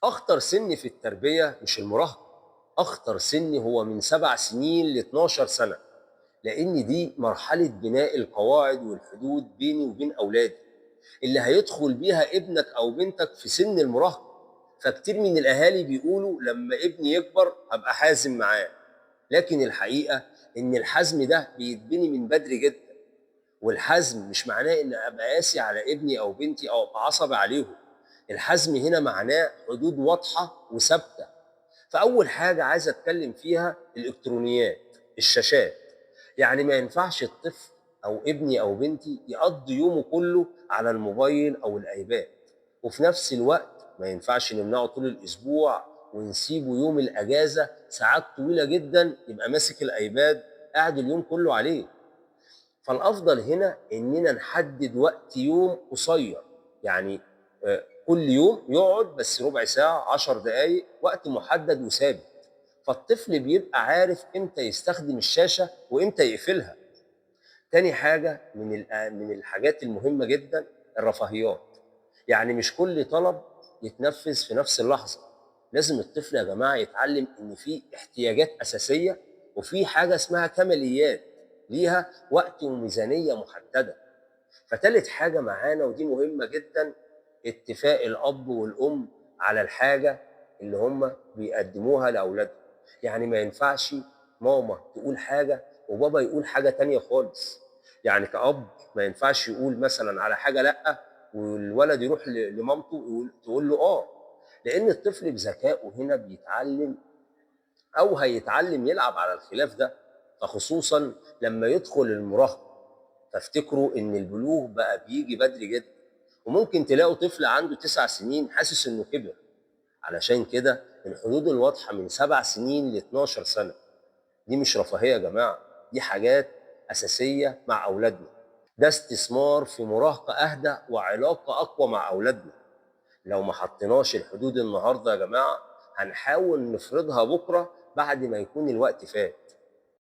أخطر سن في التربية مش المراهقة، أخطر سن هو من 7 سنين ل 12 سنة، لأن دي مرحلة بناء القواعد والحدود بيني وبين أولادي اللي هيدخل بيها ابنك أو بنتك في سن المراهقة. فكتير من الأهالي بيقولوا لما ابني يكبر هبقى حازم معاه، لكن الحقيقة إن الحزم ده بيتبني من بدري جدا. والحزم مش معناه إن أبقى قاسي على ابني أو بنتي أو أبقى عصبي عليهم، الحزم هنا معناه حدود واضحة وثابتة. فأول حاجة عايز أتكلم فيها الإلكترونيات، الشاشات. يعني ما ينفعش الطفل أو ابني أو بنتي يقضي يومه كله على الموبايل أو الأيباد، وفي نفس الوقت ما ينفعش نمنعه طول الأسبوع ونسيبه يوم الأجازة ساعات طويلة جدا يبقى ماسك الأيباد قاعد اليوم كله عليه. فالأفضل هنا إننا نحدد وقت يوم قصير، يعني كل يوم يقعد بس ربع ساعة، 10 دقايق، وقت محدد وثابت، فالطفل بيبقى عارف إمتى يستخدم الشاشة وإمتى يقفلها. تاني حاجة من الحاجات المهمة جدًا الرفاهيات، يعني مش كل طلب يتنفذ في نفس اللحظة، لازم الطفل يا جماعة يتعلم إن في احتياجات أساسية وفي حاجة اسمها كماليات ليها وقت وميزانية محددة. فتالت حاجة معانا ودي مهمة جدًا، اتفاق الأب والأم على الحاجة اللي هم بيقدموها لأولادهم، يعني ما ينفعش ماما تقول حاجة وبابا يقول حاجة تانية خالص، يعني كأب ما ينفعش يقول مثلًا على حاجة لأ، والولد يروح لمامته تقول له آه، لأن الطفل بذكائه هنا بيتعلم أو هيتعلم يلعب على الخلاف ده، فخصوصًا لما يدخل المراهقة. فافتكروا إن البلوغ بقى بييجي بدري جدًا، وممكن تلاقوا طفل عنده 9 سنين حاسس إنه كبر، علشان كده الحدود الواضحة من 7 سنين ل12 سنة، دي مش رفاهية يا جماعة، دي حاجات أساسية مع أولادنا، ده استثمار في مراهقة أهدى وعلاقة أقوى مع أولادنا. لو ما حطيناش الحدود النهارده يا جماعة هنحاول نفرضها بكرة بعد ما يكون الوقت فات.